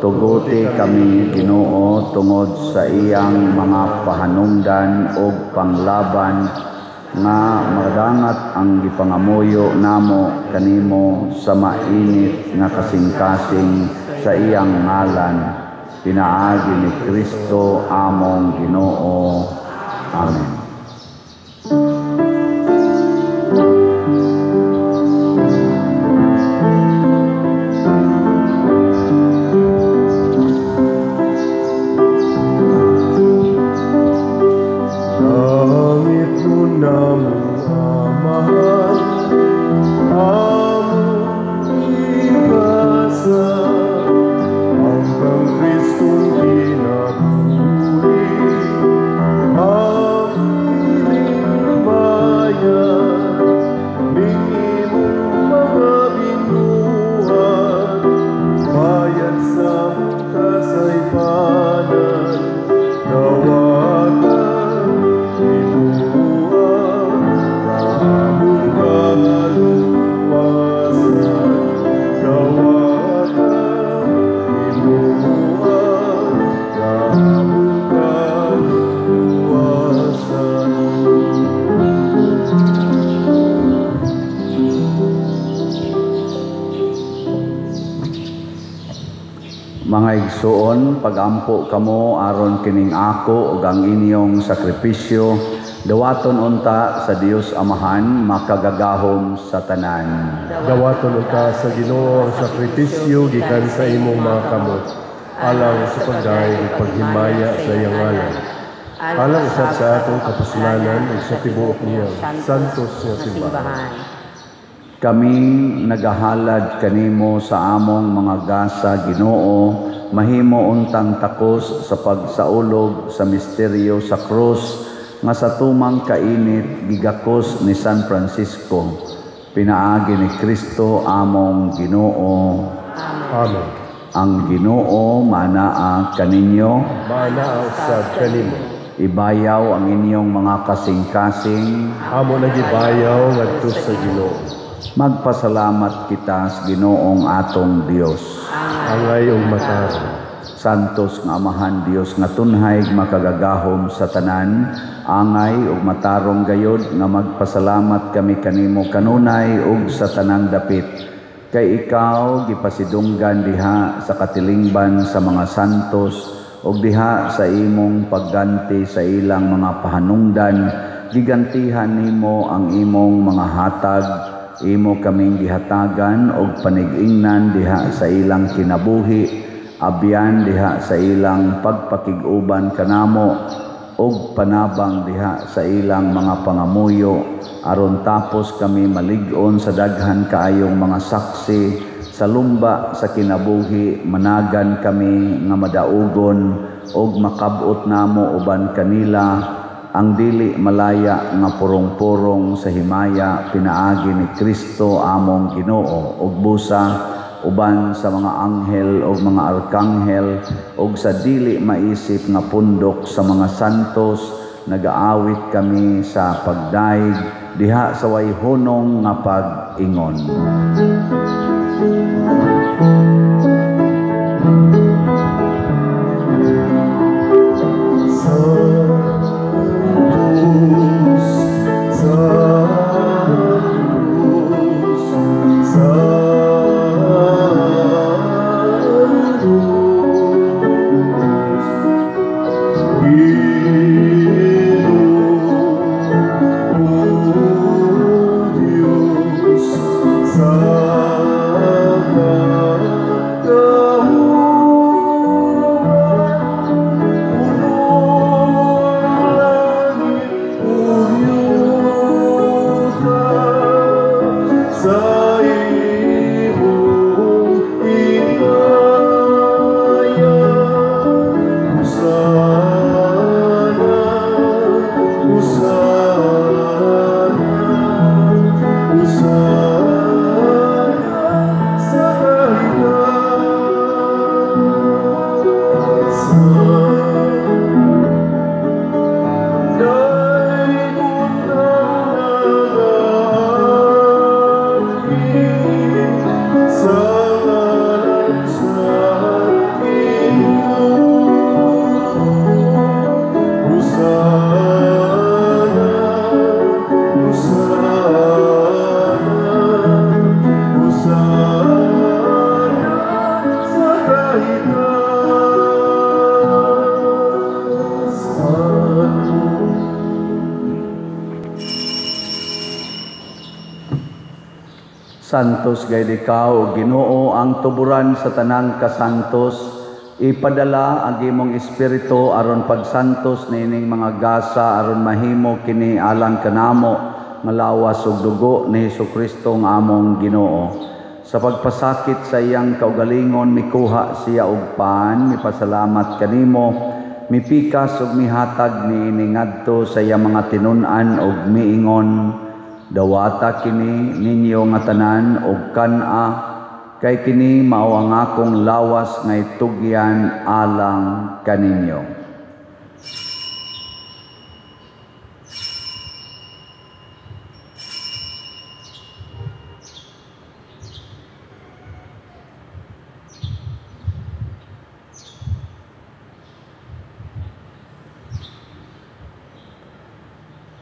Tuguti kami, Ginoo, tungod sa iyang mga pahanungdan og panglaban nga madangat ang gipangamuyo namo kanimo sa mainit nga kasing-kasing sa iyang ngalan, pinaagi ni Kristo among Ginoo. Amen. Mga igsoon, pagampo kamo aron kining ako ug ang inyong sakripisyo dawaton unta sa Dios Amahan makagagahom sa tanan. Dawaton unta sa Ginoo ang sakripisyo gikan sa imong mga kamot alang sa pagdayeg ug paghimaya sa iyang ngalan, alang usab sa atong kapuslanan ug sa tibuok niyang santos nga simbahan. Kami nagahalad kanimo sa among mga gasa, Ginoo, mahimo untang takos sa pagsaulog sa misteryo sa krus nga sa tumang kainit gigakos ni San Francisco, pinaagi ni Kristo among Ginoo. Amen. Ang Ginoo manaa kaninyo, manaa usab kanimo. Ibayaw ang inyong mga kasing-kasing. Amo nagibayaw ngadto sa Ginoo. Magpasalamat kita sa Ginoong atong Dios. Angay ug matarong. Santos nga Amahan Dios nga tunhay makagagahom sa tanan, angay ug matarong gayod nga magpasalamat kami kanimo kanunay ug sa tanang dapit. Kay ikaw gipasidunggan diha sa katilingban sa mga santos ug diha sa imong pagganti sa ilang mga pahanungdan, gigantihan nimo ang imong mga hatag, imo kaming gihatagan og panig-ingnan diha sa ilang kinabuhi, abyan diha sa ilang pagpakig-uban kanamo ug panabang diha sa ilang mga pangamuyo, aron tapos kami malig-on sa daghan kaayong mga saksi sa lumba sa kinabuhi, managan kami nga madaugon ug makab-ot namo uban kanila ang dili malaya nga purong-purong sa himaya pinaagi ni Kristo among Ginoo, ug busa uban sa mga anghel ug mga arkanghel ug sa dili maisip nga pundok sa mga santos, nagaawit kami sa pagdaig diha sa way hunong nga pag-ingon. Santos gayud ikaw, Ginoo, ang tuburan sa tanang kasantos. Ipadala ang imong espiritu aron pagsantos niining mga gasa aron mahimo kini alang kanamo nga lawas ug dugo ni Hesukristo nga among Ginoo. Sa pagpasakit sa iyang kaugalingon mikuha siya og pan, mipasalamat kanimo, mipikas ug mihatag niini ngadto sa iyang mga tinun-an ug miingon, dawata kini ninyo nga tanan og kan-a, kay kini mao ang akong lawas nga itugyan alang kaninyo.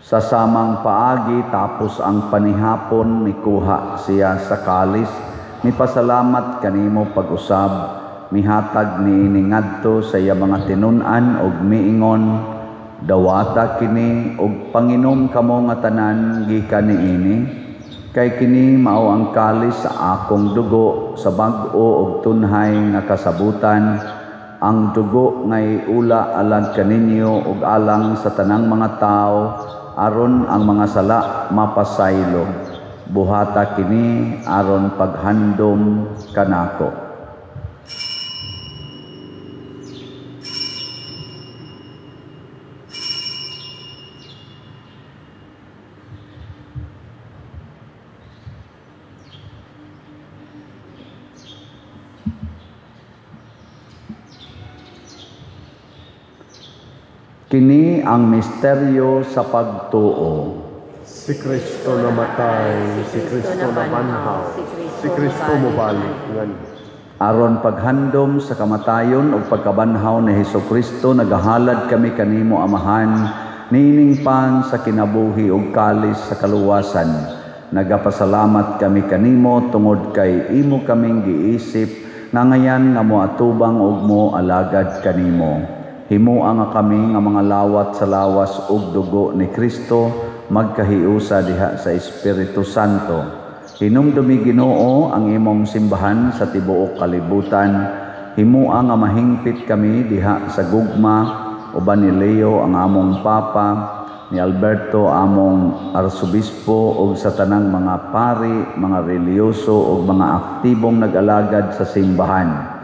Sa samang paagi tapos ang panihapon mikuha siya sa kalis, mipasalamat kanimo pag-usab, mihatag niini ngadto sa iya mga tinun-an ug miingon, dawata kini ug panginom kamo nga tanan gikan niini, kay kini mao ang kalis sa akong dugo sa bag-o ug tunhay nga kasabutan, ang dugo nga iula alang kaninyo ug alang sa tanang mga tawo, aron ang mga sala mapasaylo. Buhata kini aron paghandom kanako. Kini ang misteryo sa pagtuo. Si Kristo namatay, si Kristo nabanhaw, si Kristo mobalik nganhi. Aron paghandom sa kamatayon ug pagkabanhaw ni Hesukristo, nagahalad kami kanimo Amahan, niining pan sa kinabuhi ug kalis sa kaluwasan. Nagapasalamat kami kanimo tungod kay imo kaming giisip nga ngayan nga moatubang og mo alagad kanimo. Himoa nga kami nga mga lawat sa lawas ug dugo ni Kristo magkahiusa diha sa Espiritu Santo. Hinumdumi, Ginoo, ang imong simbahan sa tibuok kalibutan. Himoa nga mahingpit kami diha sa gugma uban ni Leo ang among Papa, ni Alberto among Arsobispo, ug sa tanang mga pari, mga relihiyoso ug mga aktibong nag-alagad sa simbahan.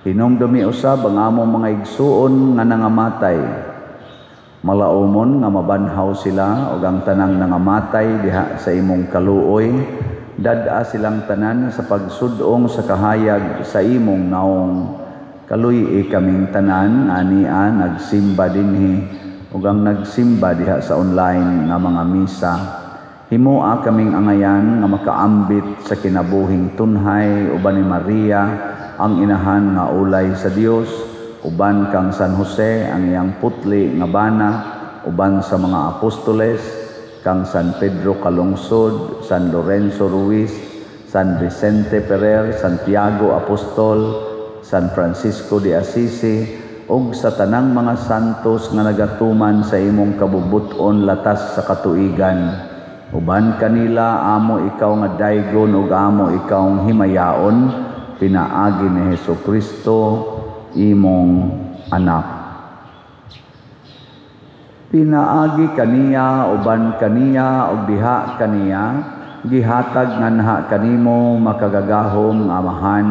Hinumdumi usab ang among mga igsuon nga nangamatay. Malaumon nga mabanhaw sila ug ang tanang nangamatay diha sa imong kaluoy, dad-a silang tanan sa pagsudong sa kahayag sa imong naong. Kaluy-i kaming tanan ania nagsimba dinhi ug ang nagsimba diha sa online nga mga misa. Himoa kaming angayan nga makaambit sa kinabuhing tunhay uban ni Maria ang inahan nga ulay sa Dios, uban kang San Jose ang iyang putli nga bana, uban sa mga apostoles, kang San Pedro Calungsod, San Lorenzo Ruiz, San Vicente Ferrer, Santiago Apostol, San Francisco de Assisi, ug sa tanang mga santos nga nagatuman sa imong kabubut-on latas sa katuigan. Uban kanila amo ikaw nga daygon ug amo ikaw himayaon, pinaagi ni Hesus Kristo imong anak. Pinaagi kaniya, uban kaniya, ug diha kaniya, gihatag nganha kanimo makagagahom nga Amahan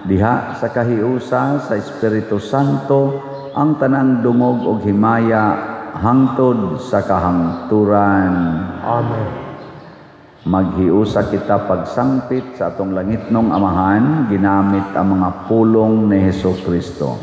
diha sa kahiusa sa Espiritu Santo ang tanang dungog ug himaya hangtod sa kahangturan. Amen. Maghiusa kita pagsangpit sa atong langitnong Amahan ginamit ang mga pulong ni Hesus Kristo.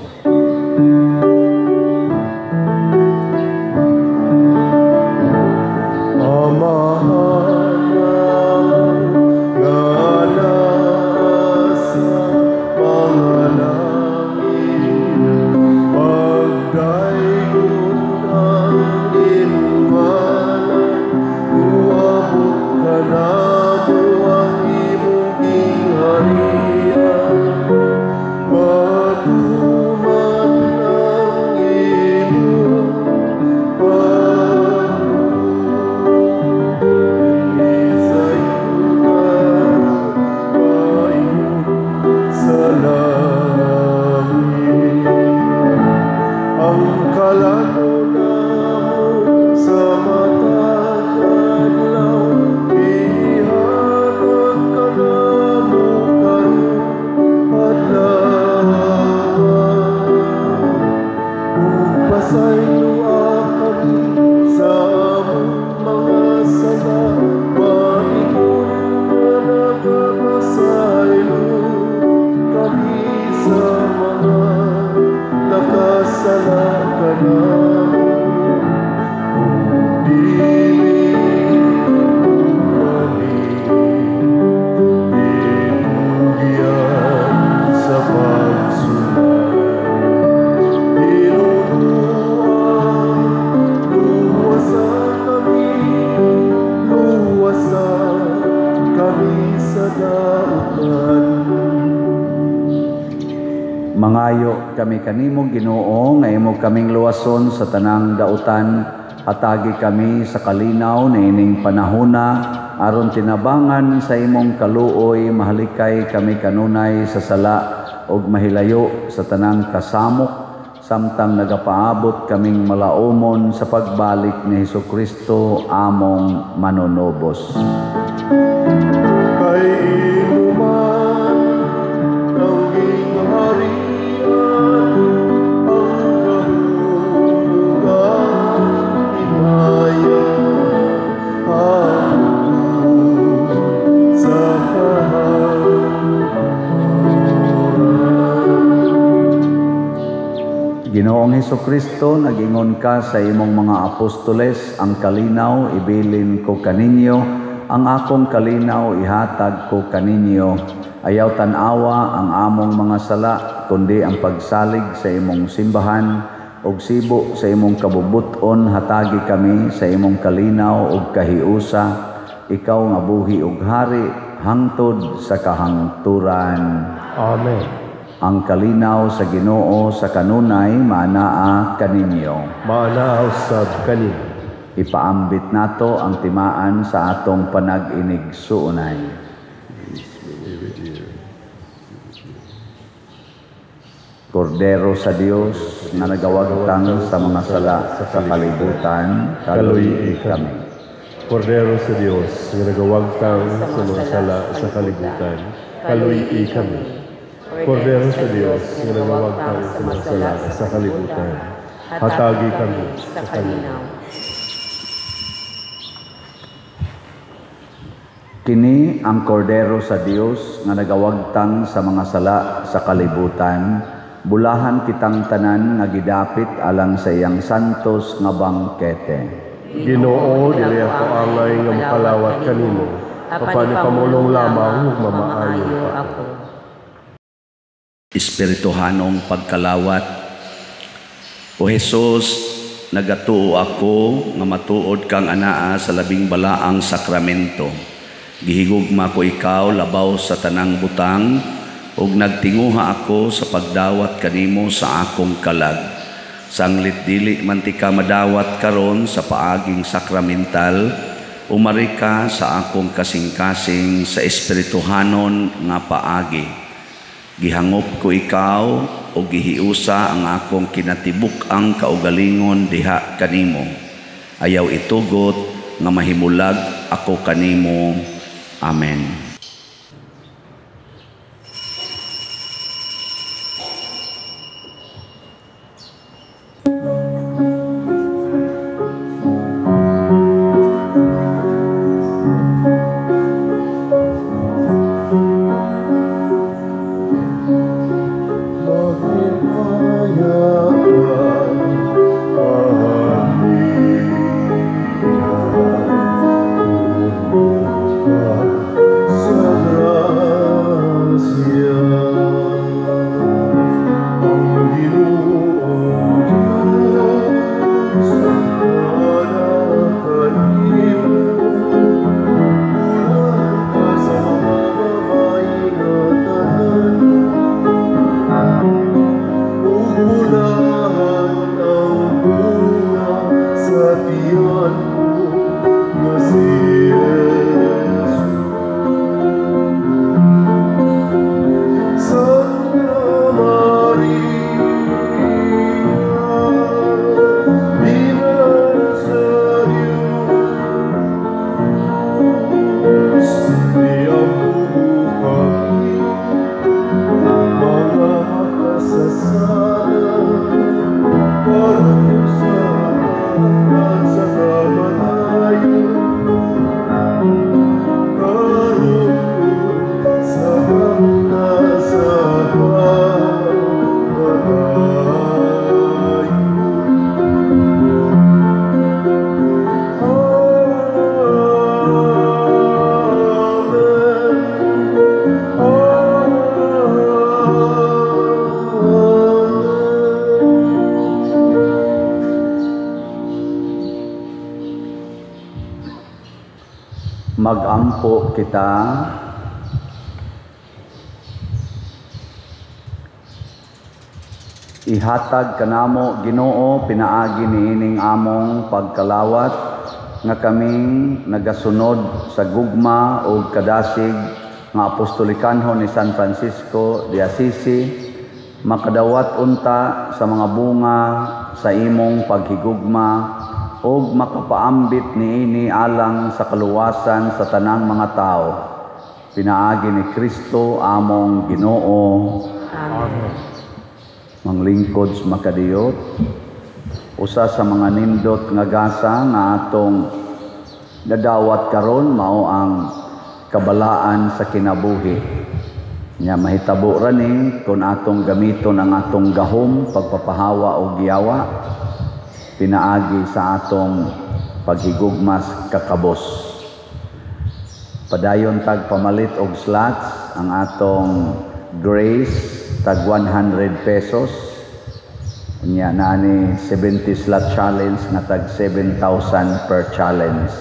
Mangayo kami kanimo, Ginoo, nga imo kaming luwason sa tanang dautan. Hatagi kami sa kalinaw niining panahona aron tinabangan sa imong kaluoy mahalikay kami kanunay sa sala ug mahilayo sa tanang kasamok samtang nagapaabot kaming malaumon sa pagbalik ni Hesukristo among manunubos. Kay imo man ang gingharian, ang gahom ang himaya, hangtod sa kahangturan. Ginoong Hesukristo, nagingon ka sa imong mga apostoles, ang kalinaw ibilin ko kaninyo, ang akong kalinaw ihatag ko kaninyo. Ayaw tan-awa ang among mga sala, kundi ang pagsalig sa imong simbahan, ug sibo sa imong kabubut-on hatagi kami sa imong kalinaw ug kahiusa, Ikaw nga buhi ug hari hangtod sa kahangturan. Amen. Ang kalinaw sa Ginoo sa kanunay maanaa kaninyo. Maanaa usab kanimo. Ipaambit nato ang timaan sa atong panag-inigsuonay. Kordero sa Dios nga nagawagtang sa mga sala sa kalibutan, kaluy-i kami. Kordero sa Dios nga nagawagtang sa mga sala sa kalibutan, kaluy-i kami. Kordero sa Dios nga nagawagtang sa mga sala sa kalibutan, hatagi kami sa kalinaw. Kini ang kordero sa Dios nga nagawagtang sa mga sala sa kalibutan, bulahan kitang tanan nga gidapit alang sa iyang santos nga bangkete. Ginoo, dili ako angay nga makalawat kanimo, apan ipamulong lamang ug mamaayo ako. Espirituhanong pagkalawat. O Hesus, nagatuo ako nga matuod kang anaa sa labing balaang sakramento. Gihigugma ko ikaw labaw sa tanang butang, ug nagtinguha ako sa pagdawat kanimo sa akong kalag. Sanglit dili man ti ka madawat karon sa paaging sakramental, umari ka sa akong kasing-kasing sa espirituhanon nga paagi. Gihangop ko ikaw o gihiusa ang akong kinatibuk-ang kaugalingon diha kanimo. Ayaw itugot nga mahimulag ako kanimo. Amen. Magampo kita. Ihatag kanamo Ginoo pinaagi niining among pagkalawat nga kaming nagasunod sa gugma ug kadasig nga apostolikanhon ni San Francisco de Assisi, makadawat unta sa mga bunga sa imong paghigugma ug makapaambit niini alang sa kaluwasan sa tanang mga tao. Pinaagi ni Kristo among Ginoo. Amen. Manglingkod sa makadiyot, usa sa mga nindot nga gasa nga atong nadawat karon mao ang kabalaan sa kinabuhi. Nya mahitabo ra ni kung atong gamiton ang atong gahom pagpapahawa og giyawa pinaagi sa atong paghigugmas kakabos. Padayon tag pamalit og slots ang atong grace tag 100 pesos. Nya naani 70 slot challenge nga tag 7,000 per challenge.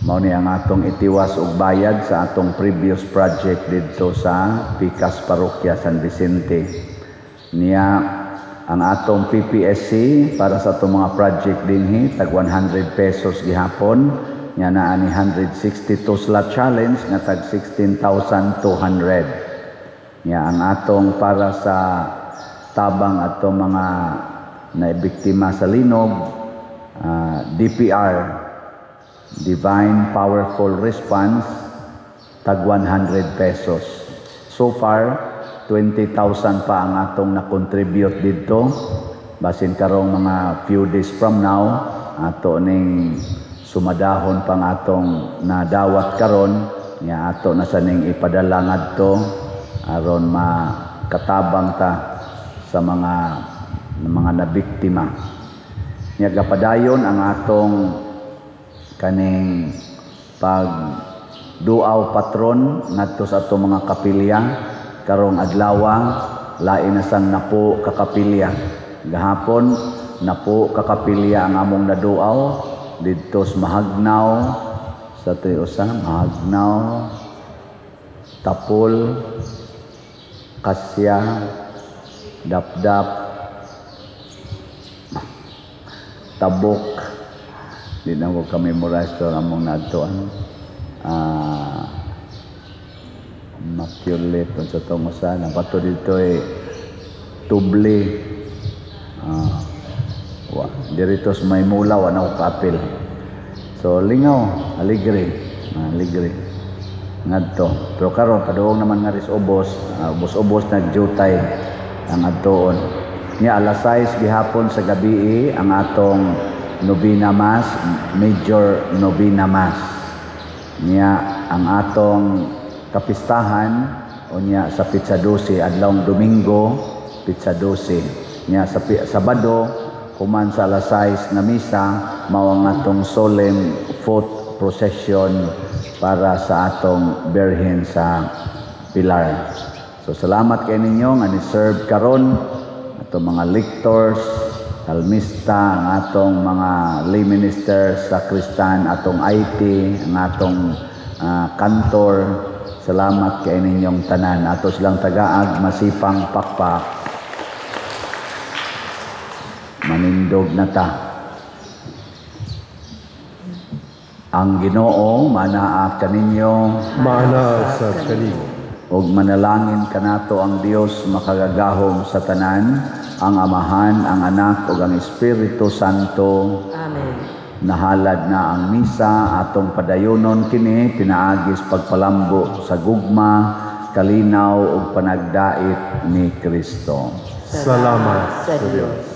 Mao ni ang atong itiwas og bayad sa atong previous project didto sa Pikas, Parokya San Vicente. Niya ang atong PPSC para sa atong mga project dinhi tag 100 pesos gihapon. Nya naa ni 162 slot challenge nga tag 16,200. Nya ang atong para sa tabang atong mga naibiktima sa linog, DPR, Divine Powerful Response, tag 100 pesos. So far, 20,000 pa ang atong na-contribute dito. Basin karong mga few days from now, ato ning sumadahon pang atong nadawat karon, nya ato na sa ning ipadala ngadto aron makatabang ta sa mga nabiktima. Nya gapadayon ang atong kaning pag duaw patron ngadto sa atong mga kapilya. Karong adlawa lain na sang 10 ka kapilya. Gahapon 10 ka kapilya ang among naduaw didto sa Mahagnaw, sa usa Mahagnaw, Tapol, Kasya, Dapdap, Tabok. Di na ko kami memorize to among naadtoan. Maculit unsa tong usa nabato dito eh, Tubli. Wa dirito sa Maymula wa na ko kaapil. So lingaw, aligre, aligre ngadto. Pero karon kaduong naman nga ris ubos, ubos-ubos nagjutay ang adtoon. Nya alas 6 gihapon sa gabi ang atong Novena Mass, Major Novena Mass. Nya ang atong kapistahan unya sa Pitsa 12, adlawng Domingo, Pitsa 12. Nya sa Sabado human sa alas 6 nga misa mao ang atong solemn foot procession para sa atong Birhen sa Pilar. So salamat kay ninyo nga ni-serve karon, atong mga lectors, almista, ang atong mga lay ministers, sakristan, atong IT, ang atong kantor. Salamat kay ninyong tanan. Ato silang tagaag masipang pakpak. Manindog na ta. Ang Ginoo manaa kaninyo, maanaa sa kanimo. Ug manalangin kanato ang Dios makagagahom sa tanan, ang Amahan, ang Anak ug ang Espiritu Santo. Amen. Nahalad na ang misa, atong padayonon kini pinaagis pagpalambo sa gugma, kalinaw ug panagdait ni Kristo. Salamat sa Dios.